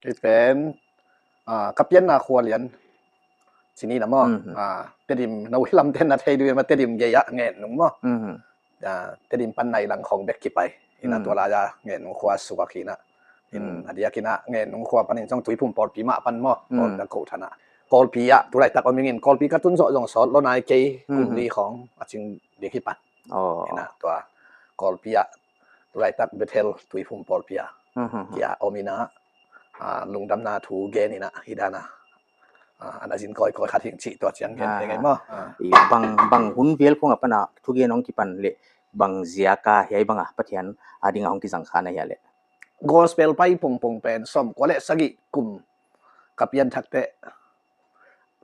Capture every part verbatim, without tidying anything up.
Kei pen, ah, ka pianna khua lian ci ni na maw. Mhm. Ah, Tedim, no hi lam ten na thei dih maw, Tedim gei ah ngen nung maw. Mhm. Ah, Tedim pan nai lang khawng bek kipai. Ina, mm, tua lai-a ngen nung khua suk a kina. In, mm, a diak ina ngen nung khua panin zong Tuiphum pawlpi mah pan maw. Mm. Pawl ka ko thana. Kawlpi ah, tu laitak om ingin, Kawlpi ka tun zawh zong sawt lo nai kei, kum, mhm, li khawng a cing ding hi pan. Oh. Ina, tua Kawlpi ah, tu laitak Bethel Tuiphum pawlpi ah, mhm, kia om ina, ah, lungdamna thu gen ina, hi dana, ah, ana zin kawikawi khat hing cih tua ciang gen, ah, thei ngai maw. Ah. I bang, bang hun vial khong a pana thugen hong kipan le bang ziaka hiai banga Pathian a dinga hong kizang kha na hia le? Gospel pai pongpong pen sawmkua le sagih kum ka pian thak teh,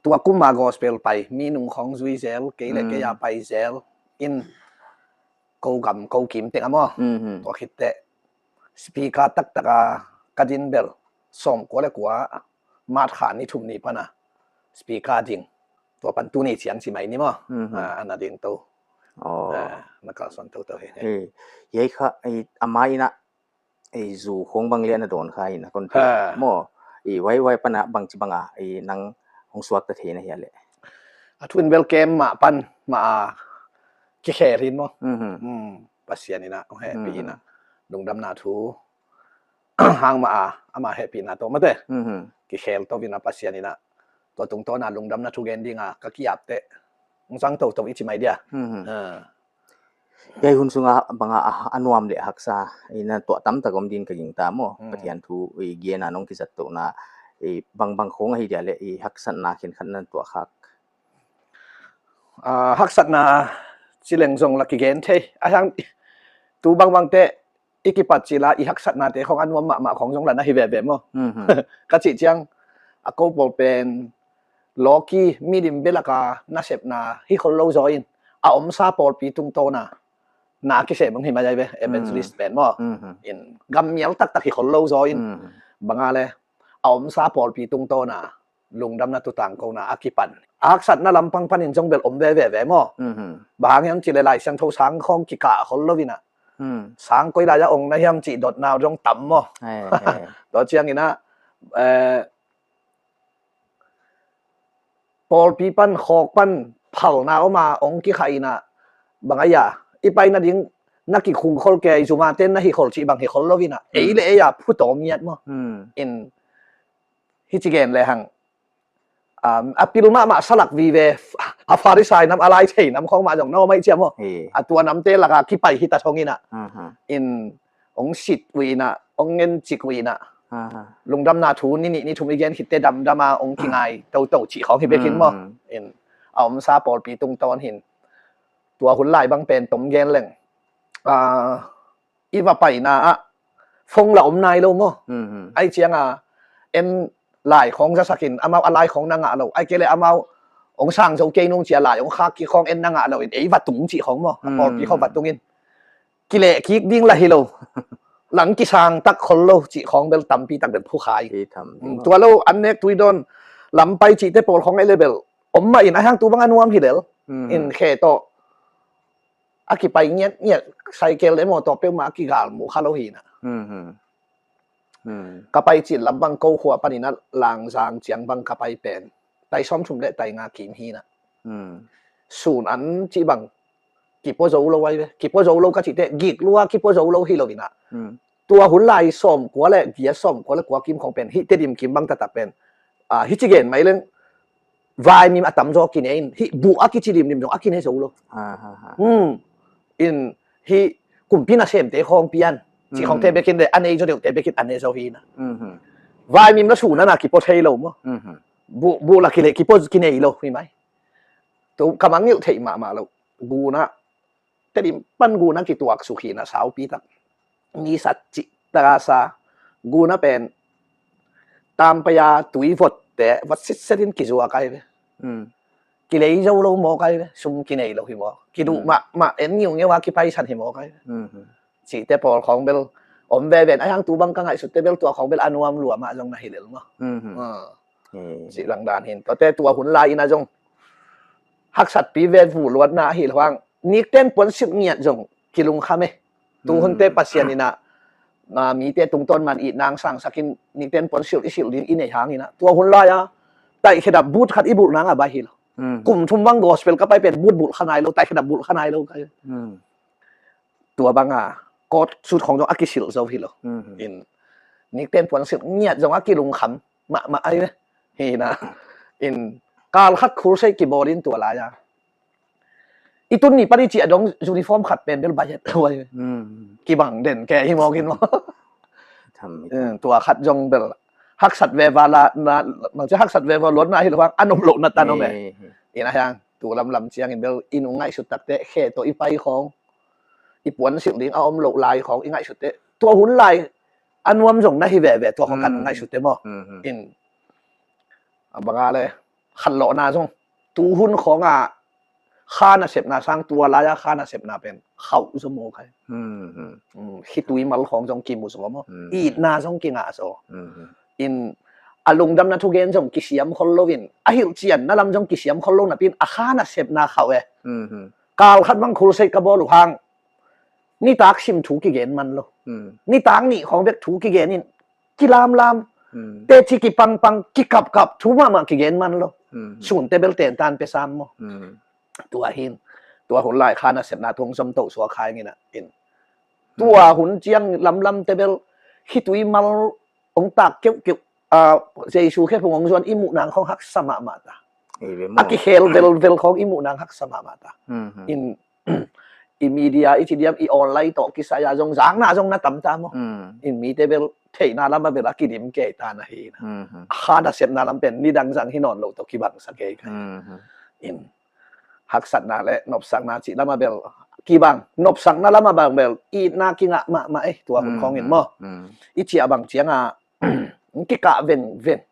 tua kuma gospel pai, mi nung khawng zui zel, kei le, mm, kei a pai zel in, ko gam ko kim teng a maw. Mhm. Tua khit teh speaker taktak a ka din bel sawmkua le kua, March kha ni thum ni pana speaker ding. Tua pan tuni ciang ci mai ni maw. Mhm. Ah, ana ding to. Oh. Ah, na kalsuan toto hi. Eh, hiai kha, eh, ama ina, eh, zu khong bang lian a dawn kha ina kon pi. Ha. Maw, eh, huai, huai pana bangci banga, eh, nang hong suakta thei na hia le? A thu in bel kem mah pan, mah a kikhel hin maw. Mhm. Hmm, Pasian ina hong hehpih ina. Mhm. Lungdamna thu hang mah a, ama hehpihna tawh mate. Mhm. Kikhel to ina Pasian ina. Tua tungtawna lungdamna thu gen dinga ka kiap teh hong zang toto i ci mai dia. Mhm. Ah. Hiai hun sunga banga a, a nuam le haksa, i na tuah tamtak om din ka gingta maw. Hmm. Pathian thu i gen a nong kizat tohna, i bangbang khong ahi dia le i haksatna khenkhat na tuah khak? Ah, haksatna ci leng zong la kigen thei. A hang tu bangbang teh i kipat cila i haksatnate khong a nuam mahmah khong zong la na hi veve maw. Mhm. Ka cih ciang a ko pawl pen lawki milim belaka nasepna hi khol lo zaw in a omsa pawlpi tungtawna na kisem hong hi mai ai ve, evangelist, mm, pen maw. Mhm. In gam mial taktak hi khol lo zaw in, mhm, banga le a omsa pawlpi tungtawna lungdamna thu tangkona a kipan. A haksatna lampang panin zong bel om veve ve maw. Mhm. Bang hang hiam cih le Lai Siangtho sang khawng kikah khol lo ina. Hmm. Sang koi lai-a ong na hiam cih dotna zong tam maw. He, he. Tua ciang ina, eh, pawlpi pan, khawk pan phalna om a ong kikhah ina, bang a ia i pai nading na kikhung khol kei, zumate na hi khol cih bang hi khol lo ina. Hmm. Ei le ei a phutawm ngiat maw. Hmm. In, hi ci gen le hang, um, a pil mahmah salak vive, a Farisai nam, a lai thei nam khawng mah zong na om ai cia maw. Hi. A tua namte laka kipai hi ta thong ina. Aha. In, ong sit uh ina, ong ngen cik uh ina. Aha. Lungdamna thu ni nih ni thum i gen khitte damdama ong kingai toto cih khawng hi bekin maw. Mm. In, a omsa pawlpi tungtawn hin tua hun lai bang pen tom gen leng, ah, i va paina ah phone la om nai lo maw. Mhm. Ai cianga en lai khawng zasakin amau a lai khawng na ngah lo. Ai kei le amau ong sang zo kei nung cia lai ong khak kik khawng en na ngah lo in ei va tung cih khawng maw. A pawlpi khawng va tungin kileh kik ding la hi lo. Lang kisang tak khol lo cih khawng bel tampi tak bel phukhai. Tua lo an nek tui dawn lampai cihte pawl khawng ei le bel om mah in a hang tu bang a nuam hi lel. Mhm. In khe tawh a kipai ngiatngiat, cycle le mawtaw peuhmah a kigal muh kha lo hi na. Mhm. Hmm. Ka pai cin lam bang ko khua panin a Langzang ciang bang ka pai pen tai sawmthum le tai nga kim hi na. Hmm. Sun an cih bang kipua zo lo ai ve. Kipua zo lo ka cihte gik lua kipua zo lo hi lo hi na. Hmm. Tua hun lai sawmkua le giat, sawmkua le kua kim khong pen hih Tedim kim bang taktak pen, ah, hi ci gen mai leng vaimim a tamzaw kine in, hih buh a kici limlim zong a kine zo lo. Ha, ha, ha. Hmm. In, hih kumpi nasemte khawng pian cih khawngte bekin le a nei zaw deuhte bekin a ne zo hi na. Mhm. Vaimim la sun ana kipua thei lo maw. Mhm. Buh, buh la kile kipua kinei lo hi mai. Tu ka mangngilh theih mahmah lo. Guna Tedim pan guna kituak suk hi na saupi tak. Ni sat cih taka sa guna pen tampai a tui votte vot sitset in kizuak ai ve. Hmm. Kilei zo lo mawk ai ve. Sum kinei lo hi mawk. Kiduh mahmah en ngiungeu a kipaisan hi mawk ai ve. Hmm. Cihte pawl khawng bel om veven. Ai hang tu bang ka ngaihsutte bel tua khawng bel a nuam lua mah zong na hi lel maw. Hmm. Ah. Hmm. Cih lang dan hin. Tuate tua hun lai ina zong haksatpi ve, vu luatna ahi lo hang nikten puan silh ngiat zong kilungkham e. Tu hunte Pasian ina mite tungtawn man itna sangsakin nikten puansilh i silh ding i neih hangin ah, tua hun lai-a taihkhedap but khat i bulh nang a bai hi lo. Kum thum bang gospel ka pai pen but bulh kha nai lo, taihkhedap bulh kha nai lo ka hi. Tua banga coat suit khong zong a kisilh zo hi lo. In nikten puansilh ngiat zong a kilungkham mahmah ai ve. Hi na, in kal khat crusade kibawl in tua lai-a i tun ni pan i cih a dong uniform khat pen bel bai het lo ai ve. Kibang den ke hi mawk in maw. Tua khat zong bel haksat veva la na, mang cia haksat veva luatna hi lo hang a nop lohna tan om e. In a hiang tu lamlam ciangin bel in ung ngaihsut takte khe tawh i pai khong, i puansilh ding a om loh lai khong i ngaihsutte, tua hun lai a nuam zong na hi veve, tua khong kan ngaihsutte maw. In a banga le khanlawhna zong tu hun khonga kha nasepna sang tua lai-a kha nasepna pen khauh zaw maw khai. Khitui mal khong zong kimu zaw maw. Itna zong kingah zaw. In a lungdamna thugen zong kisiam khol lo in a hilhcianna lam zong kisiam khol lo napi in a kha nasepna khauh e. Kal khat bang crusade ka bawl uh hang nitak sim thu kigen man lo. Nitak nih khong bek thu kigen in kilamlam, teci kipangpang, kikapkap, thu mahmah kigen man lo. Sunte bel tentan pia sam maw. Tua hin tua hun lai kha nasepna thu hong zom to suak kha ing in ah, in tua hun ciang lamlamte bel khitui mal hong tak keuhkeuh, Jesu khephung hong zuan i muh nang khong haksa mahmah ta. A kikhel velvel khong i muh nang haksa mahmah ta. In i media i ci diam, i online tawh kisai-a zong zakna zong na tam ta maw. In mite bel theihna lam a bel a kidim kei ta na hi na. A kha nasepna lam pen nidang zang hi nawn lo tawh kibangsa kei ka hi. In haksatna le nopsakna cih lam a bel kibang, nopsakna lam a bang bel itna kingah mahmah e tua hun khong in maw. I ciah bang cianga kikah vengveng.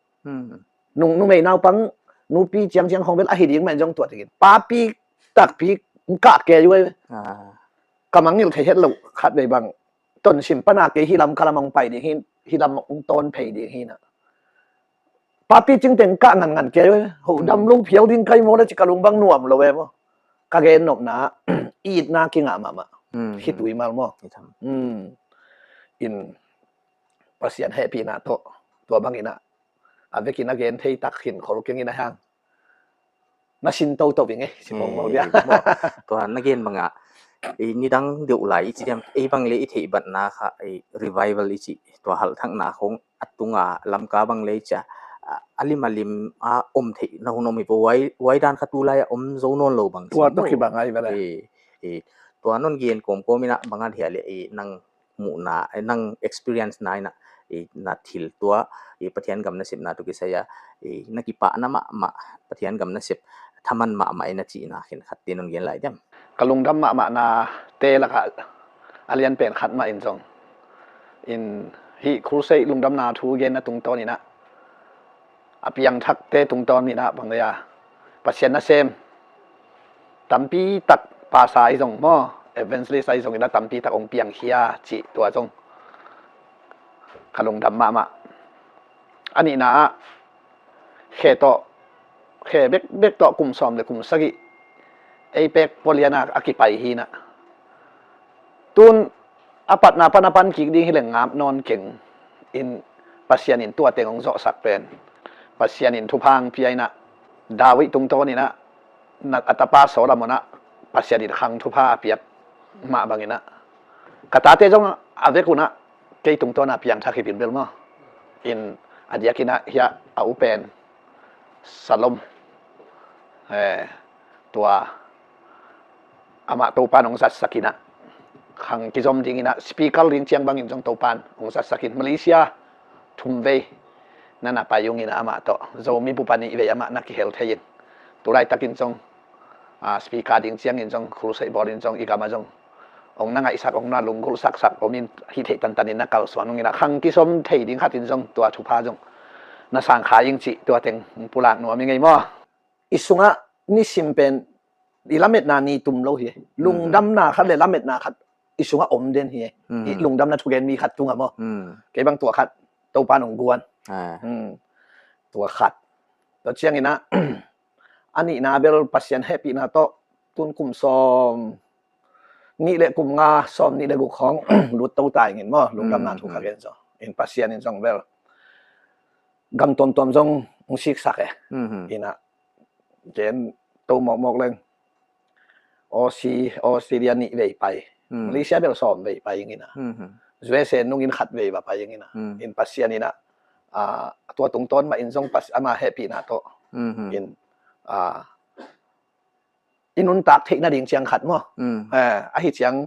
Nung numei naupang nupi ciangciang khong bel ahi ding mah in zong tua takin papi takpi kah kei uh e. Ka mangngilh thei het loh khat vei bang tonsim pana kei hi lam ka lam hong pai ding hi, hi lam hong tawn phei ding hi na. Papi cingteng kah ngan ngan kei uh e. Ho dam lung phial ding kai maw le ci ka lung bang nuam lo e maw. Ka gen nopna itna kingah mahmah. Khitui mal maw. In Pasian hehpihna tawh tua bangin ah a vekin a gen thei tak khin khol keng in a hang na sin toto ving e, si mawkmawk dia. Tua na gen banga i nidang deuh lai i ci diam, ei bang le i theih batna kha i revival i ci, tua halthakna khong a tunga Lamka bang le i cia a lim a lim a om theih na hun om hi po, wai dan kha tu lai a om zo nawn lo bang. Tua tawh kibang ai vele. Tua non gen kawmkawm in ah bang a hia le i nang muhna, nang experience na in ah na thil tua Pathian gam nasepna tawh kisai a na kipahna mahmah, Pathian gam nasep thaman mahmah i na cihna khen khat te non gen lai diam. Ka lungdam mahmahna te lakah a lianpen khat mah in zong in hih crusade lungdamna thu genna tungtawn in ah a piangthakte tungtawn in ah bang le a Pasian nasem tampi tak pastor ahi zong maw, evangelist ahi zong in ah tampi tak hong piangkhia cih tua zong ka lungdam mahmah. A nihna ah khe tawh, khe bekbek tawh kum sawm le kum sagih ei pek pualian a kipai hi in ah tun a patna pan a pan kik ding hi leng ngap nawn keng in Pasian in tua teng hong zawhsak pen Pasian in thupha hong pia in ah David tungtawn in ah a tapa Solomon ah Pasian in khang thupha a piak mah bang in ah ka tate zong a vek un ah kei tungtawn a piangthak hi bilbel maw. In a diakin ah hiah a u pen Salom tua amah Topan hong zatsak in ah khang kizom ding in ah speaker ding ciang bangin zong Topan hong zatsak in Malaysia thum vei na na pai ung in ah amah tawh Zomi bup a nih vei amah na kihel thei in tu laitakin zong speaker ding ciangin zong crusade bawl in zong i gam ah zong hong na ngaihsak, hong na lunggulh saksak om in hih theih tantan in na kalsuan ung in ah khang kizom thei ding khat in zong tua thupha zong na sang kha ing cih tua teng pulak nuam i ngei maw. I sungah nisim pen i lametna ni tum lo hi. Lungdamna khat le lametna khat i sungah om den hi. I lungdamna thugen mi khat tungah maw. Kei bang tua khat Topan hong guan. Tua khat. Tua ciangin ah a nihna bel Pasian hehpihna tawh tun kum sawm nih le kum nga sawm nih le guk khawng lut to ta ing in maw, lungdamna thu ka gen zong in, Pasian in zong bel gam tuamtuam zong hong siksak e. Ina gen to mawkmawk leng Aussie, Australia nih vei pai, Malaysia bel sawm vei pai ing ina, U S A nungin khat vei va pai ing ina, in Pasian ina, ah, tua tungtawn mah in zong Pas- ama hehpihna tawh in, ah, i nuntak theih nading ciang khat maw. Eh, ahi ciang,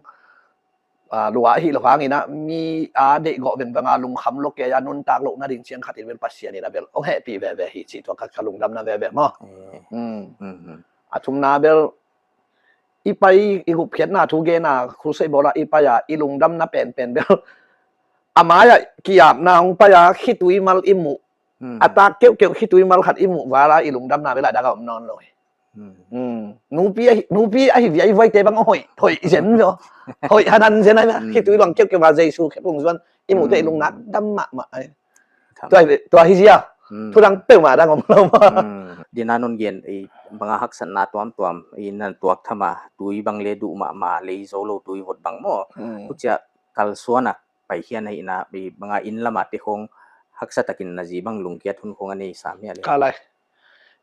ah, lua ahi lo hangin ah mi a deih gawh vengveng a lungkham lo kei a nuntak loh nading ciang khat in bel Pasian in a bel hong hehpih veve hi cih tua ka, ka lungdamna veve maw. A thumna bel i pai i gupkhiatna thu gen a, crusade bawl a i pai a i lungdamna penpen bel a mai-ah kiapna hong pai a khitui mal i muh, a tak keuhkeuh khitui mal khat i muh val a i lungdamna bel a dak a om nawn lo hi. Nupi ahi, nupi ahi viaivuaite bang hoih, hoih zen lo, hoih hanan zen ahi na. Khitui bang keuhkeuh a Jesu khe pung zuan i muhte i lungnak dam mahmah ahi. Tua hi zia, thu dang peuhmah dang om lo maw. Dina nun gen i banga haksatna tuamtuam i nan tuak thama, tui bang le duh mahmah, lei zo lo tui vot bang maw. Hucia kalsuana paikhian ahihna, banga inn lama te khong haksa takin na zi bang lungkiat hun khong a nei sam hia le? Ka lai.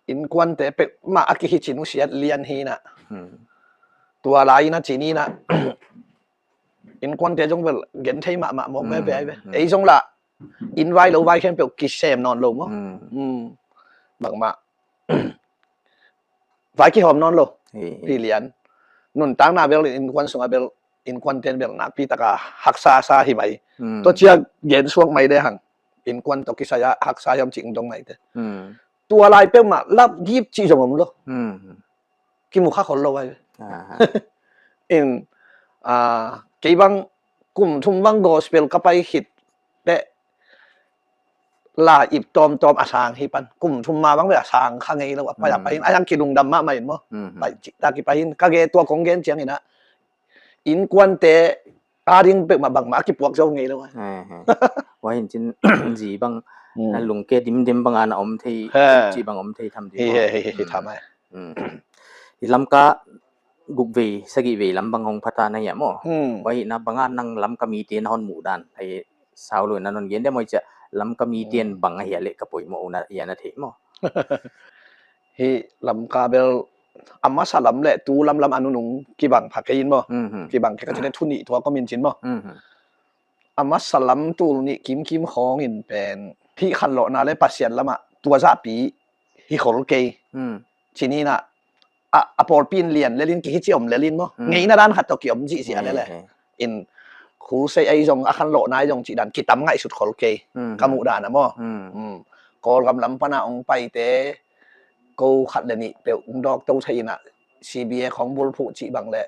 Innkuante pek mah a kihi cin usiat lian hi na. Tua lai na cin hi na. Innkuante zong bel gen thei mahmah mawk veve ai ve. Ei zong lah inn vai lo vai khempeuh kisem nawn lo maw. Bangmah vai kihawm nawn lo. Hi lian. Nuntakna bel innkuan sungah bel innkuanten bel nakpi taka haksa sa hi mai. Tua cia gen suak mai le hang innkuan tawh kisai a haksa hiam cih dong mai te. Tua lai peuhmah lap gip cih zong om lo. Kimu kha khol lo ai. In, ah, kei bang kum thum bang gospel ka pai khit teh la ip tawmtawm a sang hi pan. Kum thum ma bang ve a sang kha ngei lo a pai a pai in a yang kilungdam mahmah in maw. Pai cik ta kipai in ka ge tua kong gen ciangin ah innkuante a ding peuhmah bangmah a kipuak zo ngei lo ai. Ua hin cin zi bang lungke dimdim banga na om thei, cih bang om thei tham ding. Hi tham ai. I Lamka guk vei sagih vei lam bang hong phata na hiah maw. Ua hi na banga nang Lamka mite na hon muh dan ai sau lo na non gen de maw, i ciah Lamka mite in bang a hiah leh ka poimawh una hiah na thei maw. Hi Lamka bel a masa lam le tu lamlam a nunung kibang pha kei in maw. Kibang kei ka cin le thu nih tua komin cin maw. A masa lam tul nih kimkim khawngin pen hih khanlawhna le Pasian lamah tua zahpi hi khol kei. Cin hi na a, a pawlpi in lian lelin kihi ci om lelin maw. Ngeina dan khat tawh kiom zihziah lele. In khulsei ei zong a khanlawhna ei zong cih dan kitam ngaihsut khol kei. Ka muh dan a maw. Kawlgam lam pana ong paite ko khat le nih peuh ong dawk to thei in ah C B A khawng bulphuh cih bang le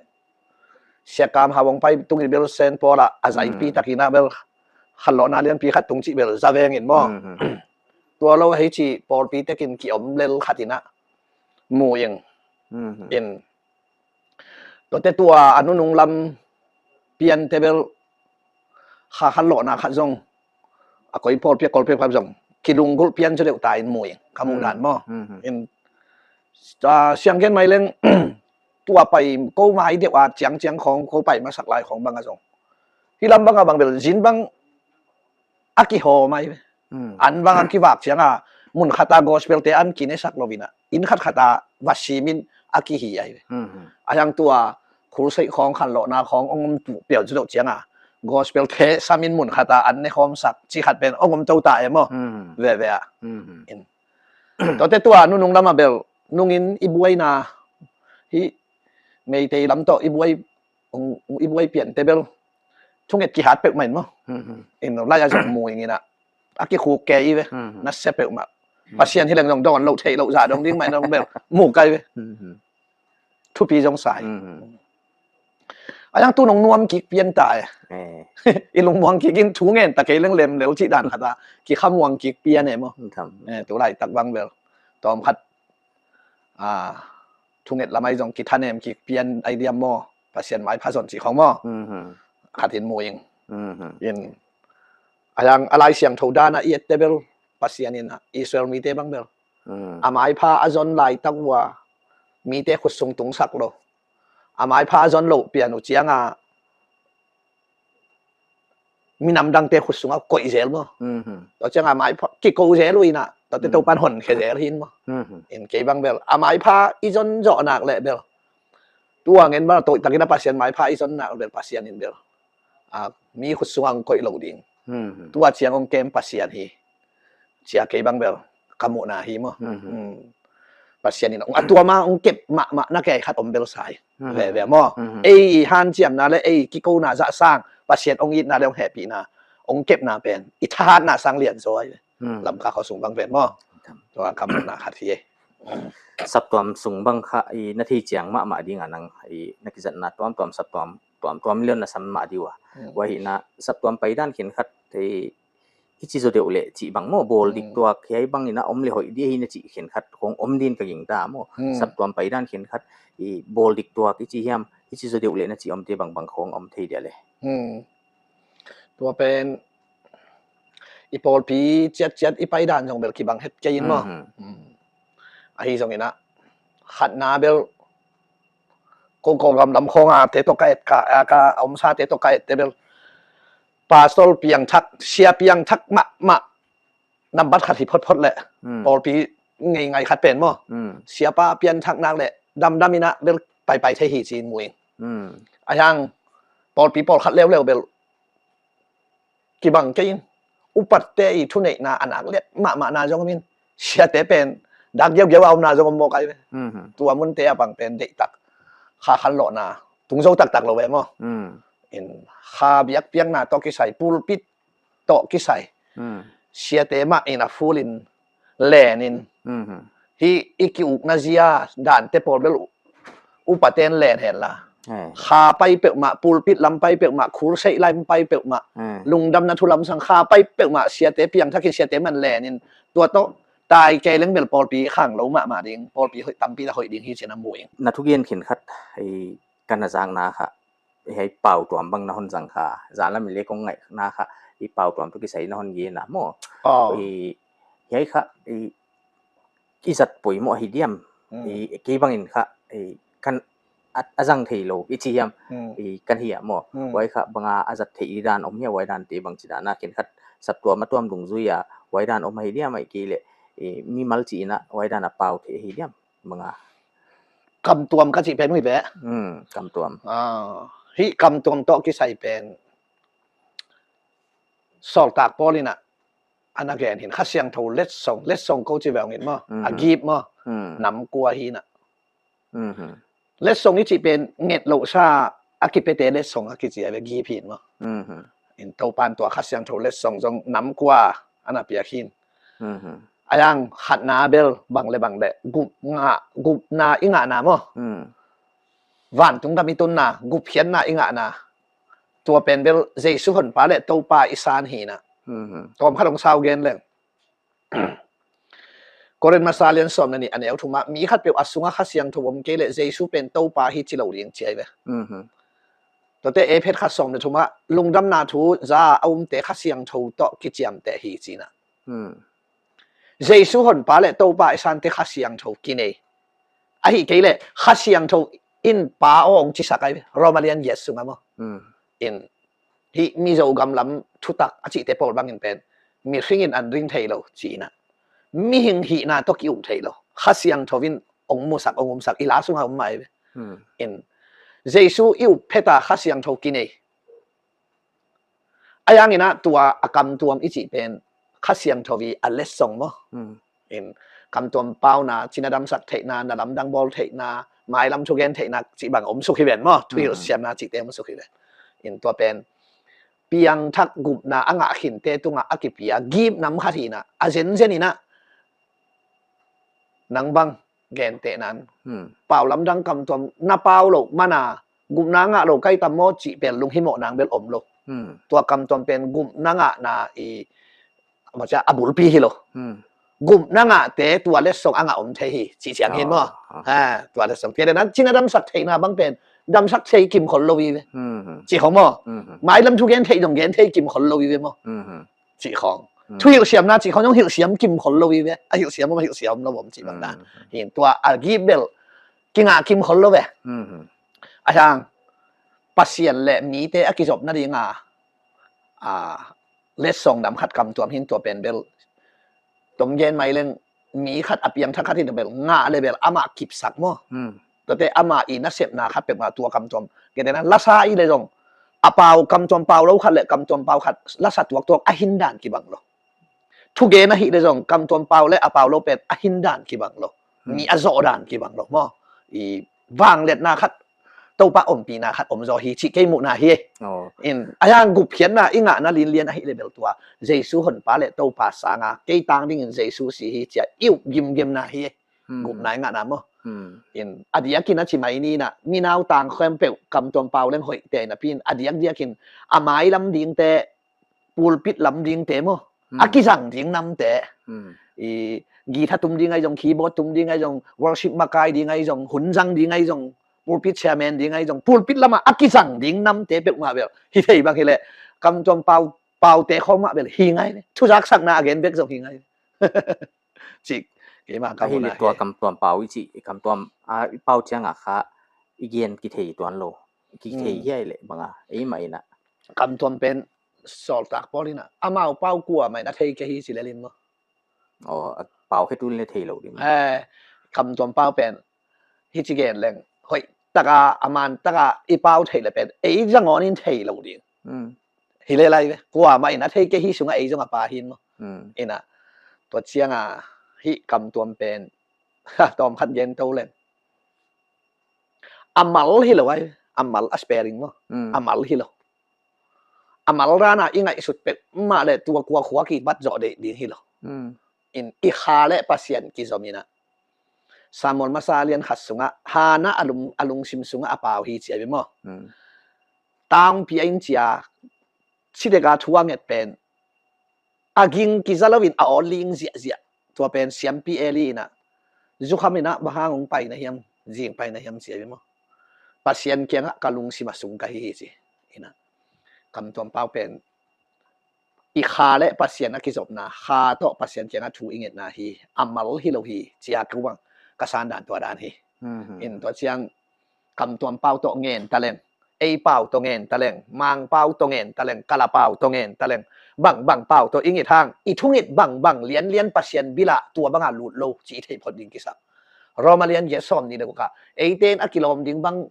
Siakam Hau ong pai tungin bel Saint Paul ah a zaipi takin ah bel khanlawhna lianpi khat tung cih bel za vengin maw. Tua lo hei ci pawlpi tekin kiom lel khat in ah mu ing. In tuate tua a nunung lam piante bel kha khanlawhna khat zong a koi pawlpi a kawlpi khat zong kilunggulh pian zaw deuh ta in mu ing ka muh dan maw. In sianggen mai leng tua pai ko mai deuh a ciangciang khawng ko pai masak lai khawng bang a zong hi lam bang a bang bel zin bang a kihawm ai ve. An bang a kivak ciang a mun khat a gospel te an kinesak lo in ah inn khat khat a va sim in a kihi ai ve. A hiang tua khulsei khawng khanlawhna khawng ong om tu piau cu deuh ciang a gospel te sam in mun khat a an ne khawmsak ci khat pen ong om to ta e maw. Veve ah. Tuate tua nunung lam a bel nungin i buaina hi Meitei lam tawh i buai, i buai piante bel thunget kihat peuh mai maw. In lai a zong mu ing in ah a kikhuk ke i ve. Na sia peuhmah Pasian hi leng zong dawn lo theih lo zah dong ding mai na dong bel mu kai ve. Thupi zong sai. A yang tu nong nuam kik pian ta e. I lungmuang kik in thu ngen ta kei leng lem lel cih dan khat a kikhamuang kik pian e maw. Tu laitak bang bel tawm khat thunget lamai zong kithanem kik pian ai diam maw. Pasian maipha zon cih khawng maw. Khat in mu ing. In a yang a Lai Siangtho dan a i ette bel Pasian in ah Israel mite bang bel a maipha a zon laitak uh a mite khut sung tungsak lo. a maipha a zon loh pian uh cianga minam dangte khut sungah koih zel maw? Tua cianga maipha kiko zel uh inah, tuate Topan honkhia zel hi in maw? In kei bang bel a maipha i zon zawh nak leh bel, tua ngen bang a toihtakin a Pasian maipha i zon nak bel Pasian in bel a mi khut sungah hong koih lo ding. Tua ciang hong kem Pasian hi. Cia kei bang bel ka muhna hi maw? Pasian in a tuama hong kep mahmah na kei khat om bel sai veve maw? Ei i hanciamna le ei kikona zah sang Pasian hong itna le hong hehpihna, hong kepna pen i thahatna sang lian zaw ai ve. Lamka khua sung bang pen maw? Tua ka muhna khat hi. Saptuam sung bang kha i na thei ciang mahmah dingah nang i na kizatna tuamtuam saptuam tuamtuam lian na sam mah diu a. Ua hihna saptuam paidan khenkhat i kici zaw deuh leh cih bang maw, bawl dik tuak hiai bang inah om le hoih dih hi na cih khenkhat kong om din ka gingta maw. Saptuam paidan khenkhat i bawl dik tuak i ci hiam, kici zaw deuh leh na cih omte bangbang kong om thei dia le? Tua pen i pawlpi ciatciat i paidan zong bel kibang het kei in maw? Ahi zong inah khatna bel ko ko lamlam khonga te tawh ka et ka, a ka omsa te tawh ka et te bel pastor piangthak, sia piangthak mahmah nambat khat hi photphot leh pawlpi ngeingai khat pen maw? Siapa pianthak nak leh damdam inah bel paipai thei hi ci-in mu ing. A hiang pawlpi pawlkhat leuleu bel kibang kei in, upatte i thuneihna a nak liat mahmahna zong om in, siate pen dak giaugiau a omna zong om mawk ai ve. Tua munte a bang pen deihtak kha khanlawhna tung zo taktak lo ve maw? In kha biakpiakna tawh kisai, pulpit tawh kisai siate mah in a full in len in, hih i ki-ukna zia dante pawl bel upaten len hen la, kha pai peuhmah, pulpit lam pai peuhmah, khulseih lam pai peuhmah, lungdamna thu lamsang kha pai peuhmah siate piangthakin siate man len in, tua tawh tai kei leng bel pawlpi khanglo mahmah ding, pawlpi hoih tampi tak hoih ding hi ci-in a mu ing. Na thugen khenkhat i ka na zakna kha hiai pau tuam bang na hon zang kha, zan lam in le kong ngaihna kha i pau tuam tawh kisai na hon genna maw? Hiai kha i zat poimawh ahi diam? Kei bangin kha kan a zang thei lo i ci hiam? Kan hi a maw? Huai kha banga a zat theih i dan om hia? Huai dante bangci dana khenkhat saptuam a tuam dungzui a huai dan om ahi diam, ahih kei leh mimal ci-in a huai dan a pau theih ahi diam? Banga kamtuam ka cih pen uh hi ve. Kamtuam. Hih kamtuam tawh kisai pen sawltak Paul in a, a na gen hin Kha Siangtho letsong, letsong ko ci ve ung in maw? A gift maw? Nam kua hi in a. Letsong i cih pen nget lohsa a kipete letsong a kici a ve, gift hi in maw? In Topan tua Kha Siangtho letsong zong nam kua a na piak hin. A yang khatna bel bang le bang le gupna, gupna i ngahna maw? Vantung gam i tunna, gupkhiatna i ngahna. Tua pen bel Jesu honpa le Topa i san hi in a. Tawm khat hong sau gen leng. Korin masa lian sawm le nih a neu thumah mi khatpeuh a sungah Kha Siangtho om kei leh Jesu pen Topa hi ci lo ding ci ai ve. Tuate Efesa khat sawm le thumah lungdamna thu za a umte Kha Siangtho tawh kiciamteh hi ci in a. Jesu honpa le Topa i sante Kha Siangtho kinei. Ahih kei leh Kha Siangtho in Pa aw hong cisak ai ve. Roma lian giat sungah maw? In hih Mizo gam lam thutak a cihte pawl bangin pen mihring in an ring thei lo ci in a, mihing hihna tawh ki-um thei lo, Kha Siangtho in hong musak, hong umsak, i la sungah om mah ai ve. In Jesu i up pheta Kha Siangtho kinei. A yang in a tua a kamtuam i cih pen Kha Siangtho i a letsong maw? In kamtuam pauna, cina damsak theihna, na lamdang bawl theihna, mailam thugen theihna cih bang om suk hi ven maw? Thuhilh siamna cihte om suk hi ven. In tua pen piangthak gupna a ngah khinte tungah a kipia gift nam khat hi in a, a zenzen in a nang bang gentehna in pau lamdang kamtuam na pau loh mana gupna ngah lo kai tam maw cih pen lunghimawh nang bel om lo. Tua kamtuam pen gupna ngahna i maw cia a bulpi hi lo. Gupna ngahte tua letsong a ngah om thei hi cih ciang hin maw? Tua letsong kei le nan cina damsak theihna bang pen damsak thei kim khol lo i ve. Cih khong maw? Mailam thugen theih dong gen thei kim khol lo i ve maw? Cih khong. Thuhilh siamna cih khong zong hilh siam kim khol lo i ve. A hilh siam om, a hilh siam om lo om cih bang dan. Hin tua a gift bel kingah kim khol lo ve. A hiang, Pasian le mite a kizop nadinga, a, letsong nam khat kamtuam hin tua pen bel. Tom gen mai leng mi khat a piangthak khat hin bel ngah le bel amah kipsak maw. Hmm. Tuate amah i nasepna khat peuhmah tua kamtuam. Gentehna lasa i le zong a pau kamtuam pau lo khat le kamtuam pau khat lasa tuaktuak a hin dan kibang lo. Thugen ahi le zong kamtuam pau le a pau lo pen a hin dan kibang lo. Hmm. Mi a zawh dan kibang lo maw. I vangliatna khat Topa ompihna khat om zaw hi cih kei muhna hi. Oh. In a hiang gupkhiatna i ngahna linlian ahi le bel tua Jesu honpa le Topa sanga kei tang dingin Jesu si hi cia i up gimgimna hi. Hmm. Gupna i ngahna maw. Hmm. In a diakin a ci mai ni na minau tang khempeuh kamtuam pau leng hoih te napi in a diakdiakin a mailam dingte pulpit lam dingte maw. Hmm. A kizang ding namte. Hmm. I guitar tum ding ahi zong, keyboard tum ding ahi zong, worship makai ding ahi zong, hun zang ding ahi zong, pulpit chairman ding ahi zong, pulpit lamah a kizang ding namte peuhmah bel hi thei bang hi leh kamtuam pau, paute khawng mah bel hi ngai le. Thuzaksakna a gen bek zong hi ngai le. Cik, keimah ka ahi le muhna tua hi. Kamtuam pau i cih, i kamtuam a i pau ciangah kha i gen kithei tuan lo. Kithei Hmm. hiai le banga, eimah inah. Kamtuam pen Sawltak Paul inah amau pau kua mah inah thei kei hi ci lelin maw. Oh, a pau khe tu le thei lo ding. Eh, kamtuam pau pen hici gen leng hoih taka a man taka i pau thei le pen ei zangawn in thei lo ding. Hmm. Hi le lai ve. Kua mah inah thei kei hi sungah ei zong a pa hin maw. Hmm. Inah tua cianga hih kamtuam pen tawm khat gen to leng a mal hi lo ai. A mal a spelling maw. Hmm. A mal hi lo. A mal rana i ngaihsut peuhmah le tua kua khua kibat zawh deih ding hi lo. Hmm. In i kha le Pasian kizom inah Samuel masa lian khat sungah Hana a lung, a lungsim sungah a pau hi cia ve maw. Hmm. Tangpi a in cia sideka thu a nget pen a ging kiza loin a awl ling ziahziah. Tua pen siampi Eli inah zukham inah bang hang hong pai na hiam, zing pai na hiam cia ve maw. Pasian kiangah ka lungsim a sung ka hi hi ci. Inah kamtuam pau pen i kha le Pasian a kizopna, kha tawh Pasian kiangah thu i ngetna hi. A mal hi lo hi cia ku bang ka sandan tua dan hi. Mhm. In tua ciang kamtuam pau tawh ngen taleng, ei pau tawh ngen taleng, mang pau tawh ngen taleng, kala pau tawh ngen taleng, bangbang pau tawh i nget hang i thunget bangbang lianlian Pasian bilah tua banga lut lo ci i thei phot ding kisam. Roma lian giat sawm nih le gukah eite in a kilawm ding bang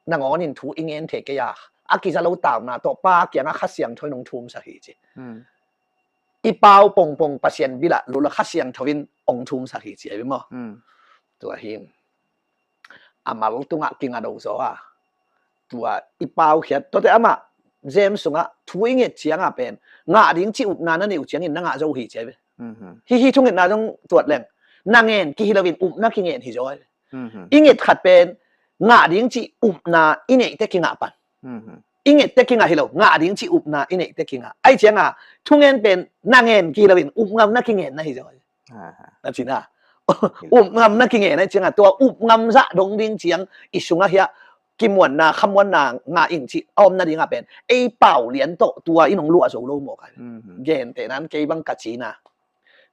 nangawn in thu i ngen thei kei a, a kiza lo tauna tawh Pa kiangah Kha Siangtho in hong thumsak hi ci. Hmm. I pau pongpong Pasian bilah lut lo Kha Siangtho in hong thumsak hi ci ahi maw. Hmm. Tua hi a mal tungah kinga do zaw a. Tua i pau khiat tuate amah James sungah thu i nget cianga pen ngah ding ci upna na neih uh ciangin na ngah zo hi ci ahi ve. Mhm. Hi hi thungetna zong tuat leng na ngen ki hi loin upna kingen hi zaw ahi ve. Mhm. I nget khat pen ngah ding ci upna i neihte kingah pan. Mhm. I ngette kingah hi lo, ngah ding ci upna i neihte kingah. Ai cianga thungen pen na ngen ki hi loin upngam na kingen na hi zaw. Aha. Na cina. Upngam na kingen ai cianga tua upngam zah dong ding ciang i sungah hiah kimuanna khamuanna ngah ing ci a om nadingah pen ei pau lian tawh tua i nong luah zo lo mawk ai. Mhm. Gentehnan kei bang ka cina.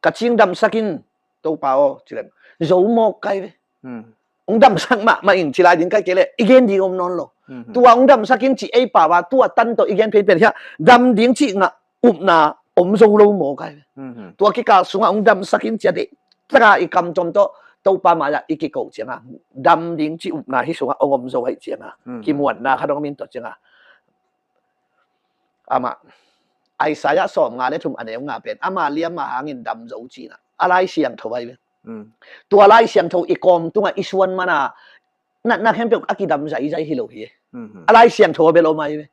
Ka cing damsak in Topa aw ci leng zo mawk kai ve. Hmm. Hong damsak mahmah in ci lai ding kai kei leh i gen ding om nawn lo. Mhm. Tua hong damsak in ci ei pau a tua tan tawh i gen phei pen hiah dam ding ci ngah upna om zo lo mawk kai ve. Mhm. Tua kikal sungah hong damsak in ci a deih taka i kamtuam tawh Topa mai-ah i kiko cianga dam ding ci upna hi sungah hong om zo aih cianga. Mhm. Kimuanna kha dong min tawh cianga. Amah Isaiah sawmnga le thum a neu nga pen ama liam a hangin dam zo cina a Lai Siangtho ahi ve. Mm. Tua Lai Siangtho i kawm tungah i suan mana natna khempeuh a kidam zaizai hi lo hi. Mhm. A Lai Siangtho a bel om ahi ve.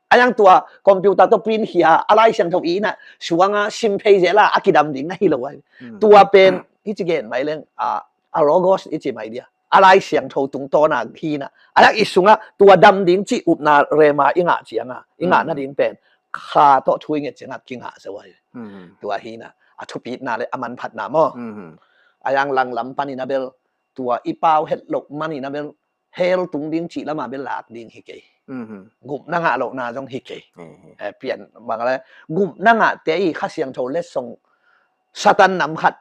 A yang tua computer tawh print hi a a Lai Siangtho i na suanga sim phei zela a kidam ding na hi lo ahi ve. Mm. Tua pen hici gen mai leng a, a Logos i ci mai dia a Lai Siangtho tungtawna hina a lak i sungah tua dam ding ci upna rema i ngah cianga i ngah nading pen kha tawh thu i nget cianga kingah zo ahi. Mhm. Tua hina a thupitna le a manphatna maw. Mhm. A yang langlam panin a bel tua i pau het loh manin a bel hell tung ding cih lama bel lak ding hi kei. Mhm. Gupna ngah lohna zong hi kei. Mhm. Eh, pian bang le gupna ngahte i Kha Siangtho letsong Satan nam khat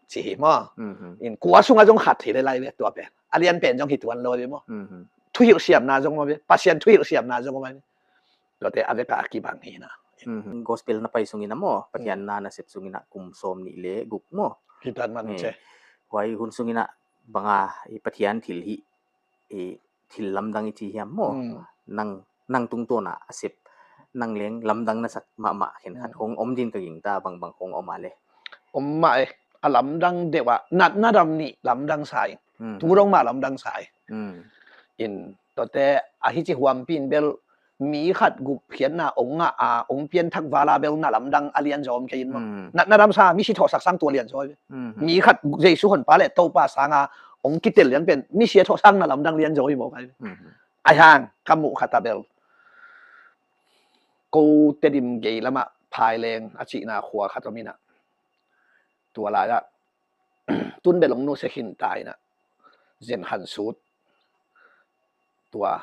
ci hi maw. Mhm. In kua sungah zong khat hi le lai ve tua pen a lian pen zong hi tuan lo ve maw. Mhm. thuhilh siamna zong om a ve, Pasian thuhilh siamna zong om a ve. Tuate a veka a kibang hi na. Gospel na pai sungin a maw, Pathian na na sep sungin a kum sawm nih le guk maw. Hi tan man che. Huai hun sungin a banga i Pathian thil hi, i thil lamdang i ci hiam maw. Nang, nang tungtawn a a sep, nang leng lamdang na sak mahmah khenkhat hong om din ka gingta, bangbang hong om a le. Om mah e, a lamdang deuh a, natna dam nih lamdang sa in. Tu dong mah lamdang sa in. In, tuate a hici huampi in bel mi khat gupkhiatna ong ngah a, ong pianthak val a bel na lamdang a lianzaw om kei in maw. Natna dam sa, misi thawhsak sang tua lianzaw hi ve. Mi khat Jesu honpa le Topa sang a ong kitel lian pen misi a thawhsang na lamdang lianzaw hi maw kai. Ahi hang ka muh khat a bel ko Tedim gei lamah Phaileng a cihna khua khat om in a, tua lai ah tun bel ong nusia khin ta in a, Zen Han Sut, tua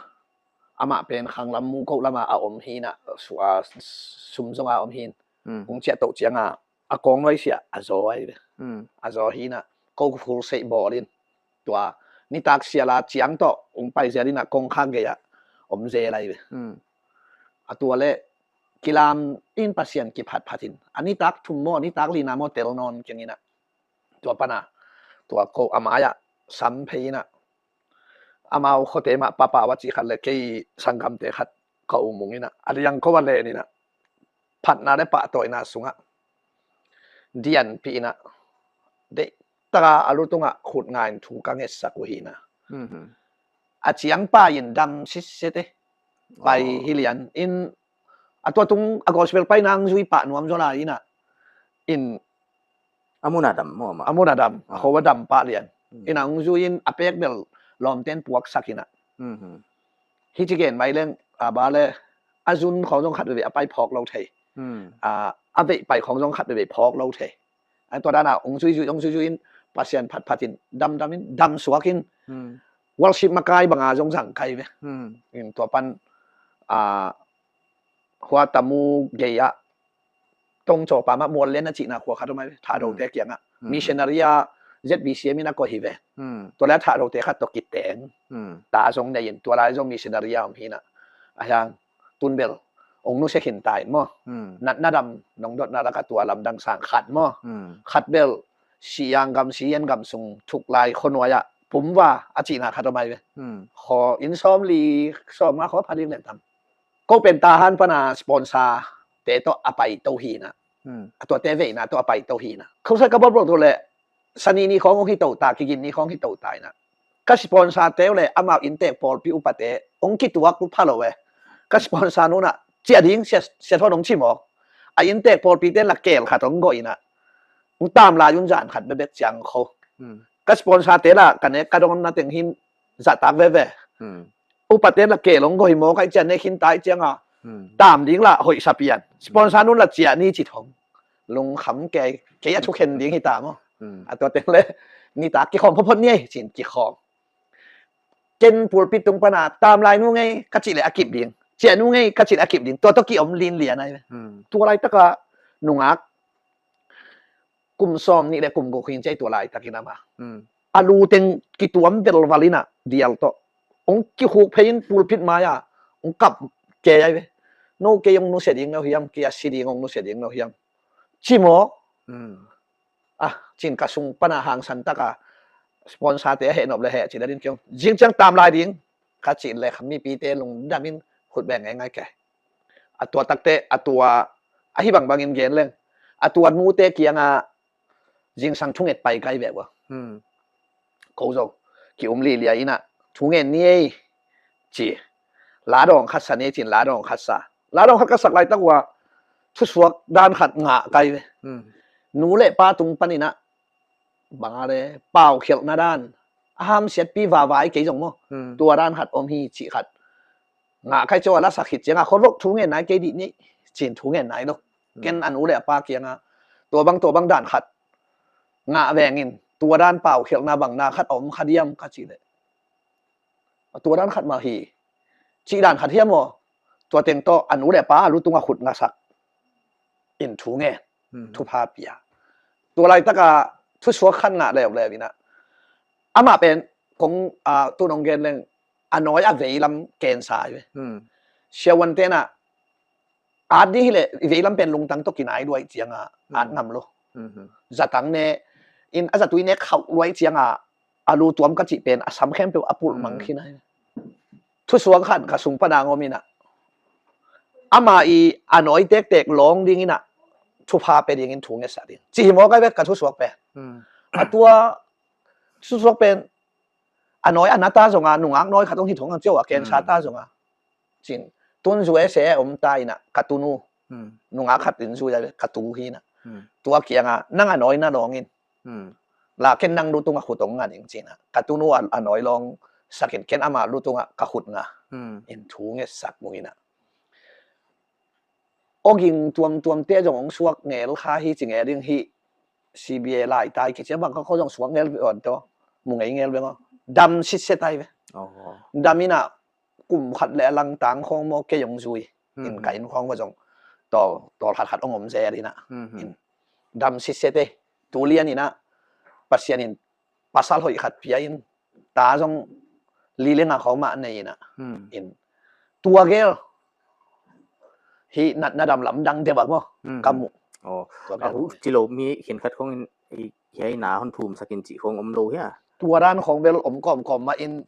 amah pen khanglam mukoh lamah a om hi in a, sum zong a om hi in. Kong ciah toh ciang a, a kawng nuaisiah a zaw ahi ve. A zaw hi in a, ko khul seih bawl in, tua nitak sial a ciang tawh ong pai zel in a, kongkhak gei ah om zel ahi ve. A tua le kilam in Pasian kiphatphat in, a nitak thum maw, a nitak lina maw tel nawn keng in a, tua pan a, tua ko a mai ah sam phei in a, amau khuate mah Papa va cih khat le kei sanggamte khat ka um ung in a, a liang ko a len in a, phatna le pahtawina sungah dianpih in a, deih taka a lu tungah khut nga in thu ka ngetsak uh hi in a. A ciang pai in dam sitset e. Pai hi lian in, a tua tung a gospel pai nang zui pah nuam zaw lai in a, in a mun a dam maw, a mun a dam, a kho a dam pah lian. In a ong zui in a pek bel lawmten puaksak in a. Hici gen mai leng a ba le, a zun khawng zong khat veve a pai phawk lo thei. A, a veih pai khawng zong khat veve phawk lo thei. A tua dan a ong zui zui, ong zui zui in Pasian phatphat in, dam dam in, dam suak in, worship makai bang a zong zang kai ve. In tua pan a, hua Tamu gei ah Tongcaw pam ah Mual Lian a cihna khua khat om ai ve, Thahdote kiangah missionary a Z B C M in a koih hi ve. Tua le a Thahdote khat tawh kiteng ta zong nei in, tua lai zong missionary a om hi in a. Ahi hang tun bel ong nusia khin ta in maw. Natna dam nong dotna lakah tua lamdang sang khat maw. Khat bel Siang gam, Sian gam sung thuklai khuanuai ah Pumva a cihna khat om ai ve. Khaw inn sawmli sawmnga khaw pha ding leh tam. Ko pen Tahan pana sponsor te tawh a paito hi in a. A tuate veina tawh a paito hi in a. Khosai ka bawlbawlh tawh leh Sani ni khawng hong hi to ta, Kigin ni khawng hi to ta in a. Ka sponsor te uh leh amau inntek pawlpi upate hong kituak uh pha lo e. Ka sponsor nu in a ciah ding, sia, sia thawn hong ci mawk. A inntek pawlpi te la kel khat hong gawh in a. Hong tam lai un zan khat bekbek ciang kho. Ka sponsor te la ka nek ka dawnna teng hin zahtak veve. Upate la kel hong gawh hi mawk a, i ciah nek khin ta i ciang a. Tam ding la hoih sa pian. Sponsor nu in la ciah ni ci thong. Lungkham kei, kei a thukhen ding hi ta maw. A tua teng le nitak kikhawm photphot ni ei, ci-in kikhawm. Ken pulpit tung pana tam lai nu ngei ka cih leh a kip ding. Ciah nu ngei ka cih leh a kip ding. Tua tawh kiom linlian ai ve. Tua laitak a nungak kum sawm nih le kum guk hin ciah tua laitak in ama. A lu teng kituam velval in a dial tawh. Hong kihuk phei in pulpit mai a hong kap kei ai ve. No kei hong nusia ding no hiam, kei a si ding hong nusia ding no hiam. Ci mawk. Ah, ci-in ka sung pana hangsan taka sponsor te a heh nop le heh ci-in a din kiong. Zing ciang tam lai ding. Ka cih leh kha mipite lungdam in khut beng ngai ngai kei. A tua takte, a tua, a hi bangbangin gen leng. A tua nute kianga zingsang thunget pai kai vek ua. Ko zo, ki um lilia in a, thungen ni ei, ci. Ladawng khat sa ni ei ci-in ladawng khat sa. Ladawng khat ka sak laitak ua, thusuak dan khat ngah kai ve. Nu le pa tung panin a, bang a le, paukhialhna dan a hamsiatpi vavai kei zong maw. Tua dan khat om hi cih khat ngah kai ciau a la sak khit cianga khuavok thungen nai kei dih ni, ci-in thungen nai lo. Ken a nu le a pa kianga tua bang, tua bang dan khat ngah vengin tua dan paukhialhna bang na khat a om kha diam ka cih leh, tua dan khat mah hi, cih dan khat hiam aw? Tua teng tawh a nu le a pa a lu tunga khut ngasak in thungen, thupha pia. Tua laitaka thusuak khat ngah leuleu in a, amah pen kong, a, tu nong gen leng a nawi a veilam cancer ahi ve. Siavuan tenah at ding hileh veilam pen lungtang tawh kinai luai cianga at ngam lo. Zatang ne in a zatui ne khauh luai cianga a lu tuam ka cih pen a sam khempeuh a pulh mang khin ahi. Thusuak khat ka sung pana ngom inah ama i a nawi tektek lawng ding inah thupha pe dingin thu ngetsak ding ci hi maw kai bek ka thusuak pen. A tua thusuak pen a nawi a na ta zonga nungak nawi khat hong hi thong ang cio a cancer ta zonga cin tun zu e se om ta inah ka tunu nungak khat in zu ya ka tu hi inah tua kianga nang a nawi na lawngin la ken nang lutungah khut hong nga ning cinah ka tunu a nawi lawng sakin ken ama lutungah ka khut nga in thu ngetsak mu inah oging tuamtuamte zong hong suak ngel kha hi ci ngel ding hi. C B A laitai kici a bang kha kho zong suak ngel ve on to mu ngei ngel ve ngo dam sitse tai ve. Dam inah kum khat le a langtang khawng maw kei hong zui in ka inn khawng va zong tawl tawl khat khat hong om zel inah in dam sitse te tu lian inah Pasian in pasal hoih khat pia in ta zong li le nga khawng mah nei inah in tua gel hi natna dam lamdang deuh a maw ka muh. Tua gel a hu ci lo mi khin khat khawng in hiai na hon thum sakin cih khawng om lo hia? Tua dan khawng bel om kawmkawm mah in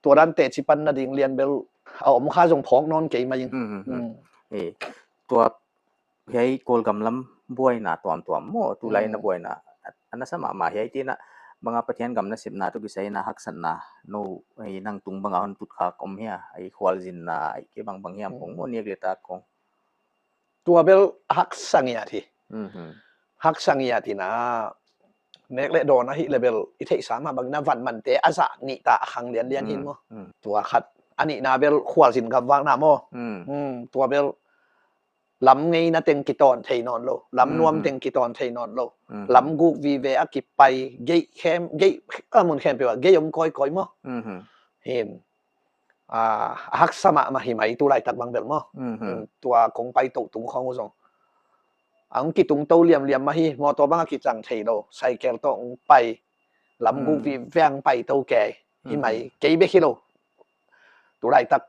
tua dan teci pan nading lian bel a om kha zong phawk nawn kei mah in. Tua hiai Kawlgam lam buaina tuamtuam maw tulai na buaina a nasa mahmah hiai tinah banga Pathian gam nasepna tawh kisai na haksatna no nang tung banga hon putkhak om hia? Ai khualzinna ai ke bangbang hiam kong maw niak le tak kong. Tua bel haksa ngiat hi. Haksa ngiat hi na nek le dawn ahi le bel i theihsa mah bangin a van mante a zah nih ta a khang lianlian hin maw. Tua khat a nihna bel khualzin gamvakna maw. Tua bel lam ngeina teng kitawn thei nawn lo, lam nuam teng kitawn thei nawn lo, lam guk vive a kipai geih khem geih a mun khempeuh ah geih om kawikawi maw. Hin a haksa mahmah hi mai tu laitak bang bel maw. Tua kong pai toh tung khawng uh zong a hong kitung to liamliam mah hi. Mawtaw bang a kicang thei lo, saikel tawh hong pai, lam guk vive hong pai to kei hi mai. Kei bek hi lo tu laitak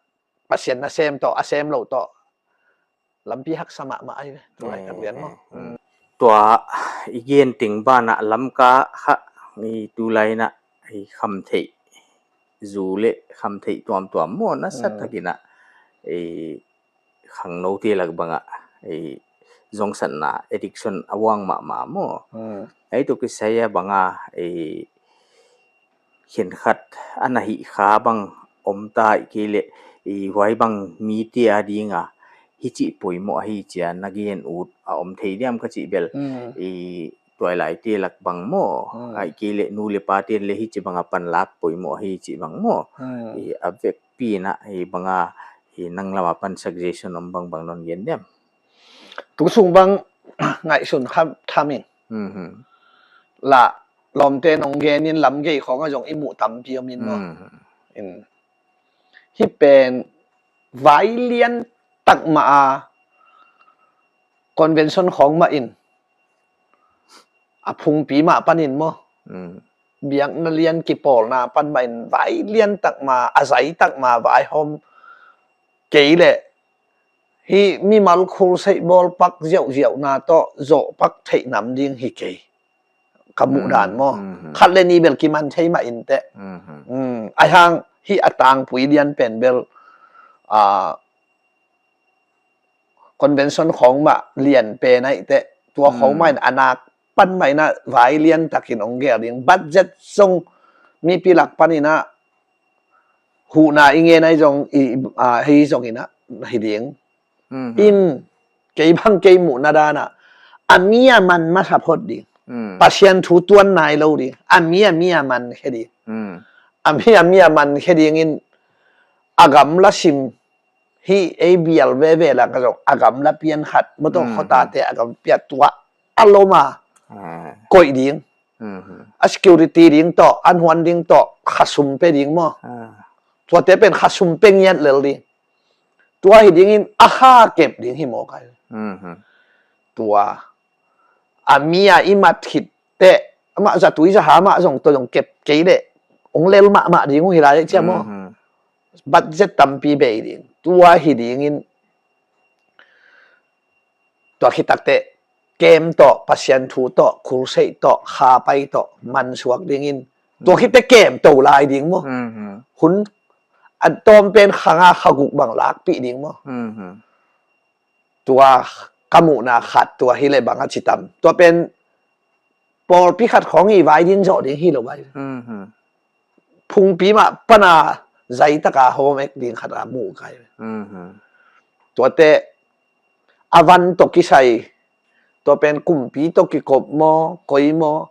Pasian nasem tawh a sem lo tawh lampi haksa mahmah ahi ve tu laitak lian maw. Tua i gen teng banah Lamka kha i tu lainah i khamtheih zu le khamtheih tuamtuam maw nasa thakinah i khangnote lak bangah i zongsatna addiction a uang mahmah maw. Ai tu kisai a banga i khenkhat a na hih kha bang om ta i kei leh i huai bang mite a dinga hici poimawh ahi cia na gen ut a om thei diam ka cih bel i tuailaite lak bang maw. Ai kei leh nu le paten le hici banga panlak poimawh ahi cih bang maw. I a vekpi inah i banga i nang lama pan suggestion om bangbang non gen diam? Tusung bang ngaihsun kham thamin la lawmte nong genin lam gei khawng a zong i muh tampi om in maw. Hih pen vai lian tak mah a convention khawng mah in a phungpi mah panin maw. Biakna lian kipawlna pan mah in vai lian tak mah a zai tak mah vai hawm kei leh hih mimal khulseih bawlpak ziauziauna tawh zawhpak theih nam ding hi kei ka muh dan maw. Khat le nih bel kiman thei mah inteh. Aihang hih a tangpui lian pen bel convention khawng mah lian pen aih teh tua khawng mah in a nak pan mah inah vai lian takin hong gel ding. Budget zong mipi lak pan inah huhna i ngen ahi zong i hei zong inah hi ding. In kei bang kei muhna danah a mi a man masa phot ding. Pasian thu tuan nai lo ding. A mi a mi a man khe ding. A mi a mi a man khe dingin a gamla sim hih ei bial veve lak a zong a gamla pian khat mawtaw khuatate a gam piat tua a loma koih ding. A security ding tawh an huan ding tawh khasum pe ding maw. Tuate pen khasum pe ngiat lel ding. Tua hi dingin a kha kep ding hi maw kai. Tua a mi a i mat khit teh amah zatui zaha mah zong tawh zong kep kei leh hong lel mahmah ding uh hi lai cia maw. Budget tampi bei ding. Tua hi dingin tua khit takteh kem tawh, Pasian thu tawh, crusade tawh, khapai tawh mansuak dingin tua khit teh kem to lai ding maw? Hun a tawm pen kha nga kha guk bang lakpih ding maw? Tua ka muhna khat tua hi leh bang a ci tam. Tua pen pawlpi khat khawng i vai din zawh ding hi lo vai. Phungpi mah pana zai taka hawm ek ding khat a muh kai. Tuate a van tawh kisai, tua pen kumpi tawh kikop maw, koi maw,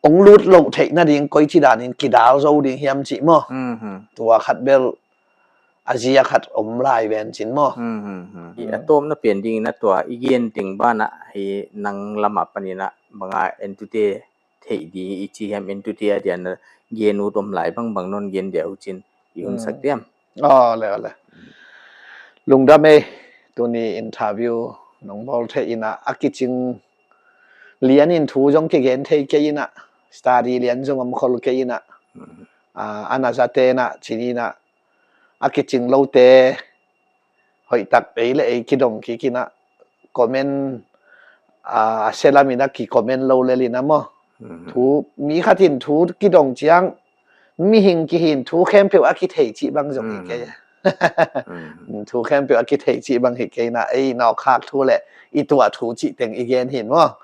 ong lut loh theih nading koi ci danin kidal zo ding hiam cih maw? Tua khat bel a zia khat om lai ven cin maw? I a tawmna pen dingin a tua i gen ding banah hi nang lamah paninah banga entute theih di i ci hiam, entute a dian gen ut om lai bangbang non gen dia uh cin i hunsak diam? Aw le, aw le. Lungdam ei, tuni interview nong bawl thei inah a kicing lianin thu zong kigen thei kei inah, study lian zong om khol kei inah, a na zate inah cin inah a kicing lote hoihtak ei le ei kidong kik inah comment a selam inah ki comment lo lel inah maw? Thu mi khatin thu kidong ciang mihing kihin thu khempeuh a kithei cih bang zong hi kei. Thu khempeuh a kithei cih bang hi kei inah ei nawkhak thu le i tuah thu cih teng i gen hin maw?